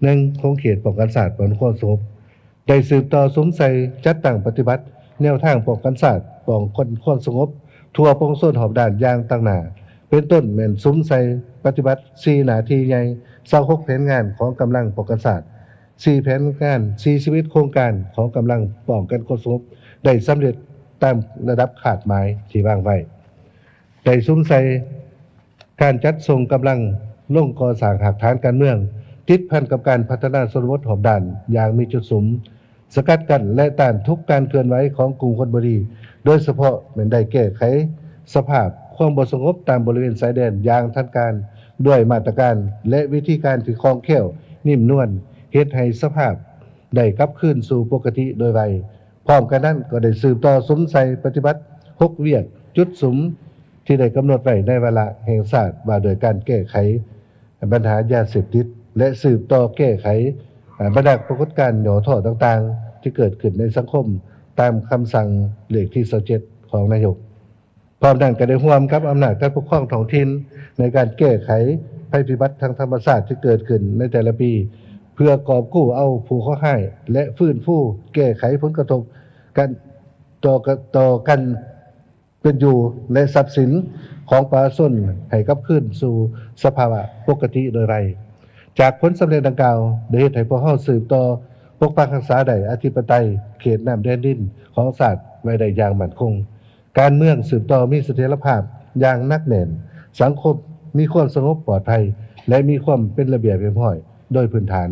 ໜຶ່ງ ຂົງເຂດປ້ອງກັນຊາດ ປ້ອງກັນຄວາມສະຫງົບ ໄດ້ສືບຕໍ່ສຸມໃສ່ຈັດຕັ້ງປະຕິບັດແນວທາງປ້ອງກັນຊາດ ປ້ອງກັນຄວາມສະຫງົບທົ່ວປວງຊົນຮອບດ້ານຢ່າງຕັ້ງໜ້າ, ເປັນຕົ້ນແມ່ນສຸມໃສ່ປະຕິບັດສີ່ໜ້າທີ່ໃຫຍ່, ຊາວຫົກແຜນງານຂອງກຳລັງປ້ອງກັນຊາດ, ສີ່ແຜນງານ, ສີ່ສິບເອັດໂຄງການຂອງກຳລັງປ້ອງກັນຄວາມສະຫງົບ ໄດ້ສຳເລັດຕາມລະດັບຄາດໝາຍທີ່ວາງໄວ້. ໄດ້ສຸມໃສ່ການຈັດສົ່ງກຳລັງລົງກໍ່ສ້າງຮາກຖານການເມືອງ ຕິດພັນກັບການພັດທະນາຊົນນະບົດຮອບດ້ານຢ່າງມີຈຸດສຸມ, ສະກັດກັ້ນ ແລະ ຕ້ານທຸກການເຄື່ອນໄຫວຂອງກຸ່ມຄົນບໍ່ດີ, ໂດຍສະເພາະແມ່ນໄດ້ແກ້ໄຂສະພາບຄວາມບໍ່ສະຫງົບຕາມບໍລິເວນຊາຍແດນຢ່າງທັນການ ດ້ວຍມາດຕະການ ແລະ ວິທີການທີ່ຄ່ອງແຄ້ວ, ນຸ້ມນວນ, ເຮັດໃຫ້ສະພາບໄດ້ກັບຄືນສູ່ປົກກະຕິໂດຍໄວ. ພ້ອມກັນນັ້ນກໍໄດ້ສືບຕໍ່ສຸມໃສ່ປະຕິບັດຫົກວຽກຈຸດສຸມ ທີ່ໄດ້ກຳນົດໄວ້ໃນວາລະແຫ່ງຊາດວ່າດ້ວຍການແກ້ໄຂບັນຫາຢາເສບຕິດ ແລະ ສືບຕໍ່ແກ້ໄຂບັນດາປາກົດການຫຍໍ້ທໍ້ຕ່າງໆ ທີ່ເກີດຂຶ້ນໃນສັງຄົມ ຕາມຄຳສັ່ງເລກທີຊາວເຈັດຂອງນາຍົກ. ພ້ອມນັ້ນກໍໄດ້ຮ່ວມກັບອຳນາດການປົກຄອງທ້ອງຖິ່ນ ໃນການແກ້ໄຂໄພພິບັດທາງທຳມະຊາດທີ່ເກີດຂຶ້ນໃນແຕ່ລະປີ ເພື່ອກອບກູ້ເອົາຜູ້ເຄາະຮ້າຍ ແລະ ຟື້ນຟູແກ້ໄຂຜົນກະທົບກັນ ຕໍ່ກະ ຕໍ່ການເປັນຢູ່ ແລະ ຊັບສິນຂອງປະຊາຊົນໃຫ້ກັບຄືນສູ່ສະພາວະປົກກະຕິໂດຍໄວ. ຈາກຜົນສຳເລັດດັ່ງກ່າວ ໄດ້ເຮັດໃຫ້ພວກເຮົາສືບຕໍ່ປົກປັກຮັກສາໄດ້ອະທິປະໄຕເຂດນ້ຳແດນດິນຂອງຊາດໄວ້ໄດ້ຢ່າງໝັ້ນຄົງ, ການເມືອງສືບຕໍ່ມີສະຖຽນລະພາບຢ່າງໜັກແໜ້ນ, ສັງຄົມມີຄວາມສະຫງົບປອດໄພ ແລະ ມີຄວາມເປັນລະບຽບຮຽບຮ້ອຍໂດຍພື້ນຖານ.